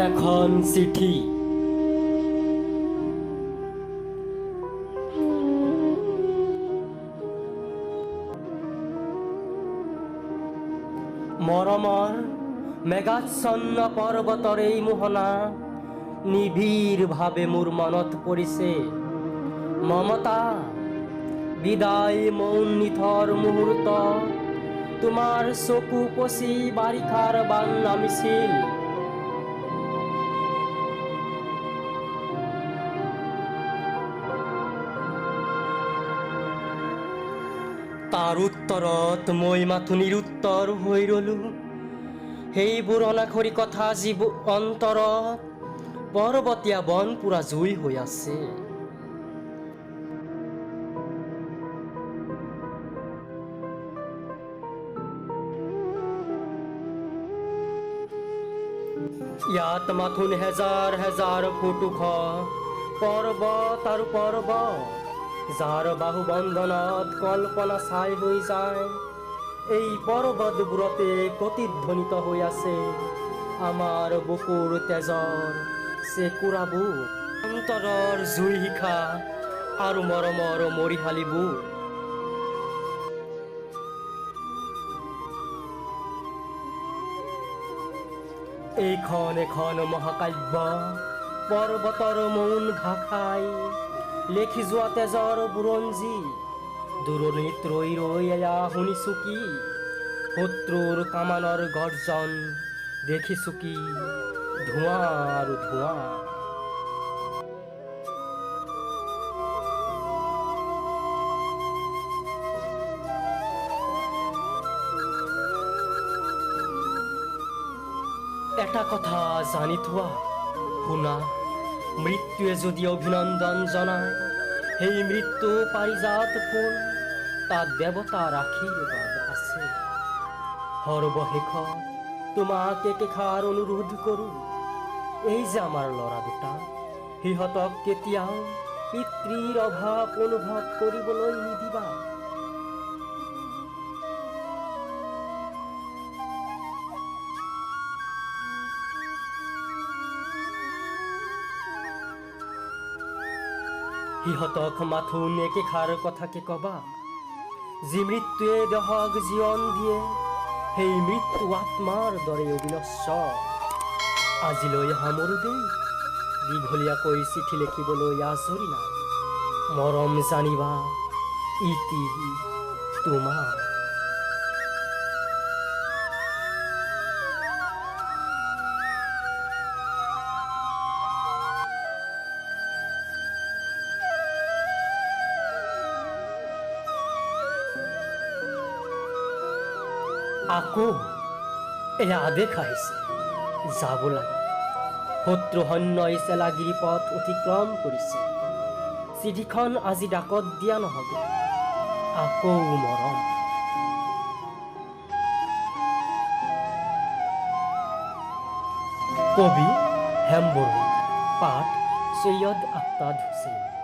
এখন চিঠি। মৰমৰ মেঘাচ্ছন্ন পৰ্বতৰ এই মোহনা নিবিড়ভাৱে মোৰ মনত পৰিছে। মমতা, বিদায় মৌন নিথৰ মুহূৰ্ত তোমাৰ চকু পচি বাৰিষাৰ বান নামিছিল। তাৰ উত্তৰত মই মাথো নিৰুত্তৰ হৈ ৰলো। সেইবোৰ অনাখৰী কথা যিবোৰ অন্তৰত পৰ্বতীয়া বন পুৰা জুই হৈ আছে। ইয়াত মাথোন হেজাৰ হেজাৰ ফুট ওখ পৰ্বত আৰু পৰ্বত, যাৰ বাহুবন্ধনত কল্পনা ছাই হৈ যায়। এই পৰ্বতবোৰতে প্ৰতিধ্বনিত হৈ আছে আমাৰ বুকুৰ তেজৰ চেকুৰাবোৰ, অন্তৰৰ জুই শিখা আৰু মৰমৰ মৰিশালিবোৰ। এইখন এখন মহাকাব্য, পৰ্বতৰ মৌন ভাষাই লেখি যোৱা তেজৰ বুৰঞ্জী। দূৰণিত ৰৈ ৰৈ এয়া শুনিছো কি শত্ৰুৰ কামানৰ গৰ্জন, দেখিছো কি ধোঁৱা আৰু ধোঁৱা। এটা কথা জানি থোৱা শুনা, মৃত্যুৱে যদি অভিনন্দন জনায়, সেই মৃত্যু পাৰিজাত ফুল, তাত দেৱতাৰ আশীৰ্বাদ আছে। সৰ্বশেষত তোমাক একেষাৰ অনুৰোধ কৰোঁ, এই যে আমাৰ ল'ৰা দুটা, সিহঁতক কেতিয়াও পিতৃৰ অভাৱ অনুভৱ কৰিবলৈ নিদিবা। সিহঁতক মাথোন একেষাৰ কথাকে কবা, যি মৃত্যুৱে দেহক জীৱন দিয়ে, সেই মৃত্যু আত্মাৰ দৰে অবিনশ্বৰ। আজিলৈ সামৰো দেই, দীঘলীয়াকৈ চিঠি লিখিবলৈ আজৰি নাই। মৰম জানিবা, ইতি তোমাৰ। আকৌ এয়া আদেশ আহিছে, যাব লাগে। শত্ৰু সৈন্যই চেলাগিৰি পথ অতিক্ৰম কৰিছে। চিঠিখন আজি ডাকত দিয়া নহ'ব। আকৌ মৰম। কবি হেম বৰুৱা, পাঠ চৈয়দ আফতাদ হুছেইন।